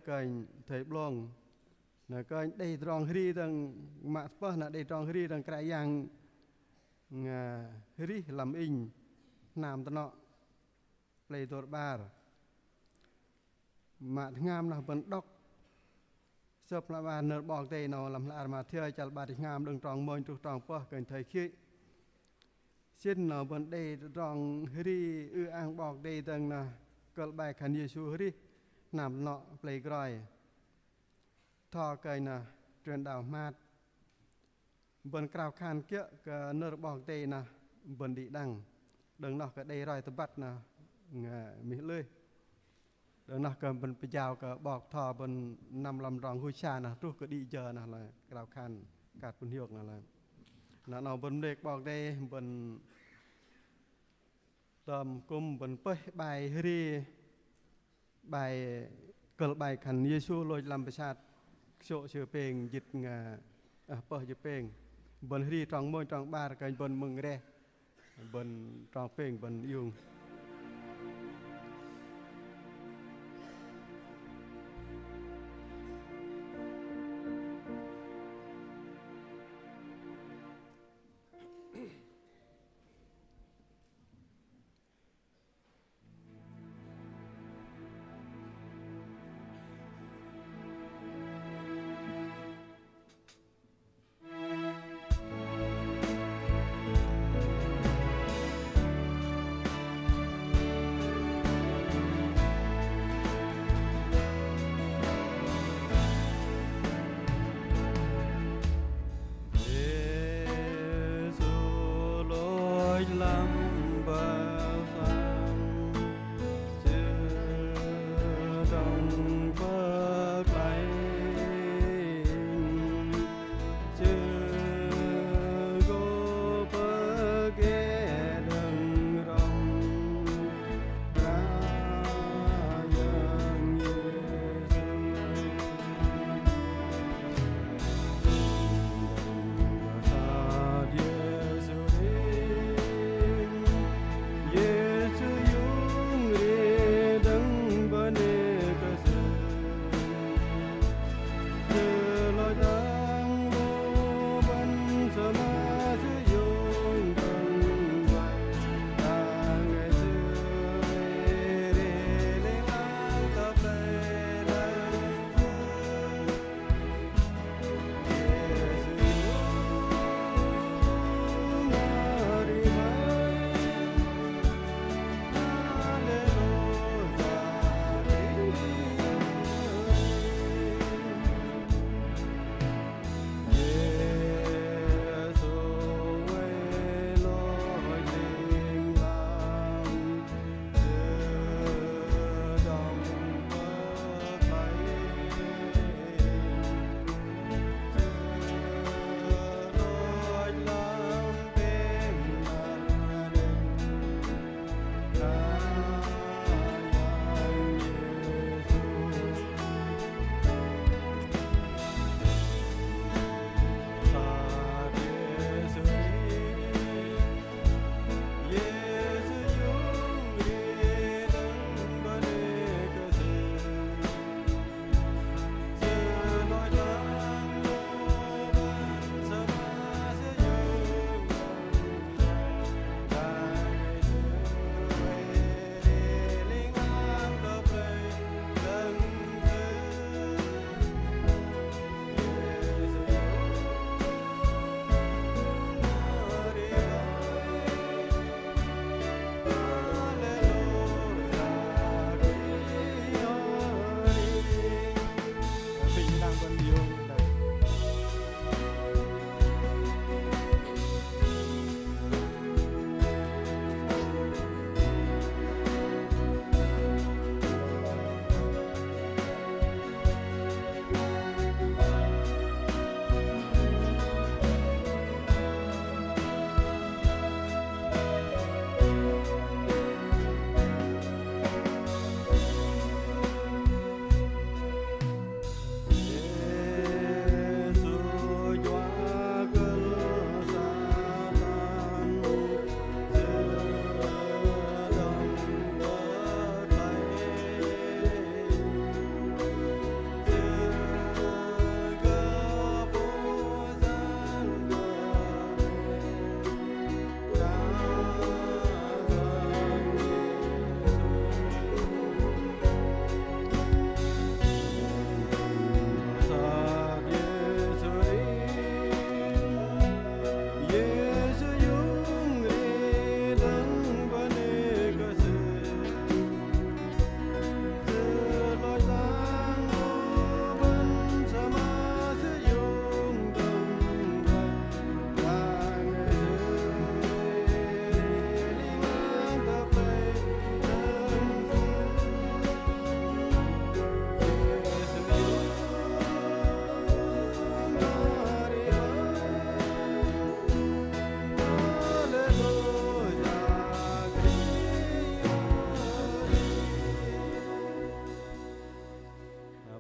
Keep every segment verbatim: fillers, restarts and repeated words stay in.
kơnh thầy Blông. Na kơnh đei tơdrong hơri dơ̆ng mă tơpơh na đei tơdrong hơri dơ̆ng Kră Yang, ơ, hơrih lăm inh hnam tơnŏ plei Dôr Bar. Mă tơhngam noh bơ̆n đŏk Sơ̆p hla bơar nơ̆r 'Bok Kei-Dei noh lăm hla ar Mathiơ chăl 'bar jĭt tơhngam đơ̆ng trong mônh truh trong pơh kơnh thầy khĭ. Sĭn noh bơ̆n đei tơdrong hơri ư-ang 'Bok Kei-Dei dơ̆ng noh kơ̆l bai khan Yêsu hơrih hnam tơnŏ plei Groi. Tho kơnh noh truyền đạo hmat. Bơ̆n krao khan kiơ̆ kơ nơ̆r 'Bok Kei-Dei noh bơ̆n đĭ đăng. Đơ̆ng noh kơ đei roi tơbăt noh ngơ mih lưh. Đơ̆ng noh kơ bơ̆n pơjao kơ 'bok tho bơ̆n năm lăm trong huch sa noh truh kơ đĭ jơ noh lei krao khan kat pŭn hiôk noh lei. Na noh bơ̆n mơlek 'Bok Kei-Dei bơ̆n tơm kŭm bơ̆n pơih bai hơri bai kơ̆l bai khan Yêsu lôch lăm pơsat kơsô̆ sư pêng jĭt ngơ, ơ, pơh jĭt pêng. Bơ̆n hơri trong mônh trong 'bar kơnh bơ̆n mơ̆ng reh. Bơ̆n trong pêng bơ̆n iung.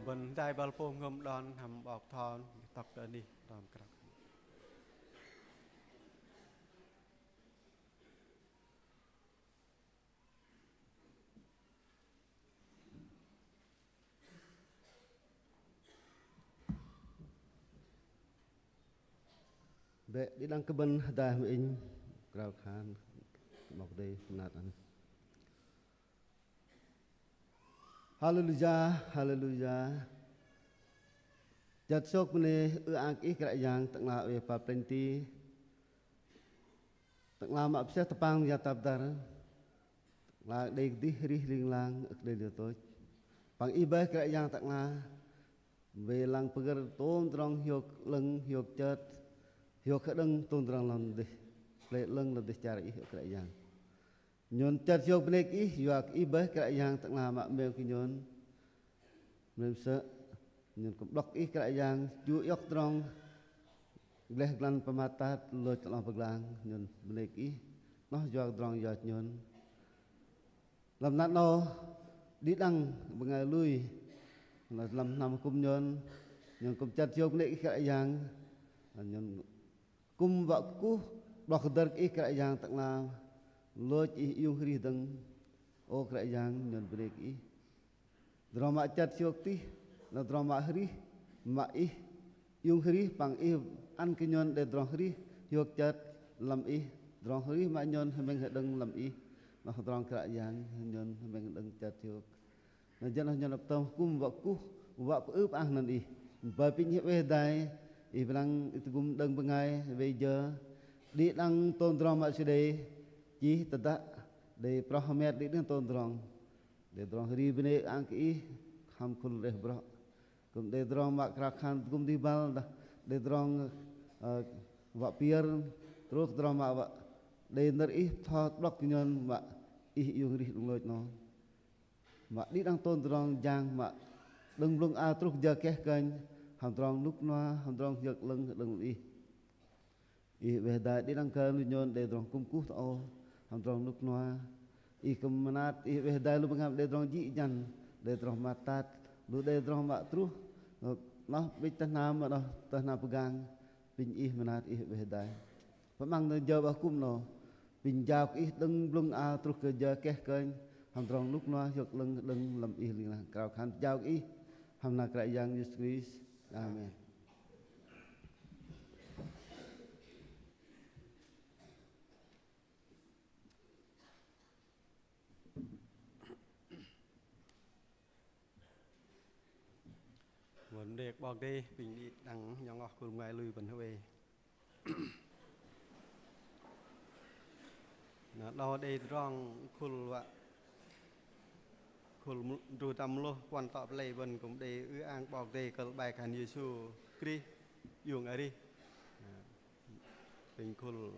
Bơ̆n hơdai băl pôm hngơ̆m đon hăm 'bok thon, tŏk tơ anih tơm krăk. Bĕ, đĭ đăng kơ bơ̆n hơdai hăm inh, krao khan, 'Bok Kei-Dei mơnat ăn. Haleluya, haleluya. Chơt sôk bơnê ư-ang kơ Ih Kră Yang, Tơ'ngla oei pap plĕnh ti. Tơ'ngla mă pơseh tơpang yua tap dăr. Tơ'ngla đei kơdih arih ling lang, ưh kơ đei liơ tôch. Păng Ih bơih Kră Yang Tơ'ngla, wei lăng pơgơ̆r tôm tơdrong hiôk 'lơ̆ng, hiôk chơt, hiôk hơđơ̆ng tôm tơdrong lăm dêh plei 'lơ̆ng, lăm dêh char Ih, ơ Kră Yang. Nhôn chơt hiôk bơnê kơ Ih, yua kơ Ih bơih Kră Yang Tơ'ngla mă mêm kơ nhôn. Mêm sơ̆, nhôn kư̆m 'blŏk Ih Kră Yang, chu iŏk tơdrong gleh glăn pơmat tat, lôch tơ 'long pơglang, nhôn bơnê kơ Ih, noh yua tơdrong yoch nhôn. Lăm mơnat 'nâu, đĭ đăng bơngai lui, lăm hnam akŭm nhôn, nhôn kư̆m chơt hiôk bơnê kơ Ih Kră Yang, nhôn kư̆m wă kuh 'blŏk hơdơ̆r kơ Ih Kră Yang Tơ'ngla, lôch Ih iung hơrih dơ̆ng, ơ Kră Yang, nhôn bơnê kơ Ih. Tơdrong mă chơt hiôk tih, na tơdrong mă hơrih, mă Ih iung hơrih, păng Ih ăn kơ nhôn đei tơdrong hơrih hiôk chơt lăm Ih, tơdrong hơrih mă nhôn hơmĕng hơđơ̆ng lăm Ih, noh tơdrong Kră Yang nhôn hơmĕng hơđơ̆ng chơt hiôk. Na jơ̆ noh nhôn pơtơm akŭm wă kuh, wă pơư pơang nơ̆n Ih. Bơih apinh Ih oei hơdai, Ih pơnăng Ih tơgŭm đơ̆ng bơngai, wei jơ, đĭ đăng tôm tơdrong mă sư đei chih tơdă, đei proh hơmet đĭ đăng tôm tơdrong. Đei tơdrong hơri bơnê ư-ang kơ Ih, hăm khul reh brŏ. Kư̆m đei tơdrong mă krao khan tơgŭm dih băl dah, đei tơdrong, ơ, wă pơyơ̆r, truh tơdrong mă wă đei nơ̆r Ih bơtho 'blŏk kơ nhôn mă Ih iung hơrih đơ̆ng lôch noh. Mă đĭ đăng tôm tơdrong jang mă đơ̆ng blŭng a truh jơ keh kơnh, hăm tơdrong lŭk nua, hăm tơdrong hiơ̆k 'lơ̆ng, đơ̆ng Ih. Ih oei hơdai đĭ đăng kơ lu nhôn đei tơdrong kŭm kuh tơ âu, hăm tơdrong lŭk nua. Ih kư̆m mơnat, Ih oei hơdai lu bơngai đei tơdrong jĭ jăn, đei tơdrong pơmat tat, lu đei tơdrong mă truh, noh bĭch tơ hnam, noh tơ hnam pơgang, apinh Ih mơnat, Ih oei hơdai. Pơmăng nơ̆r jơ 'bă akŭm noh, apinh jao kơ Ih đơ̆ng blŭng a truh kơ jơ keh kơnh, hăm tơdrong lŭk nua hiôk 'lơ̆ng đơ̆ng lăm Ih ling lang, krao khan jao kơ Ih, hăm anăn Kră Yang Yêsu Krist. Amen. Bơ̆n đei 'Bok Kei-Dei, apinh đĭ đăng nhŏng oh khul bơngai lui bơ̆n hơwei. Na đo đei tơdrong khul wă, khul ml-, đru tam mơlôh puăn tŏ pơlei bơ̆n kư̆m đei ư-ang 'Bok Kei-Dei kơ̆l bai khan Yêsu Krist iung arih. Apinh khul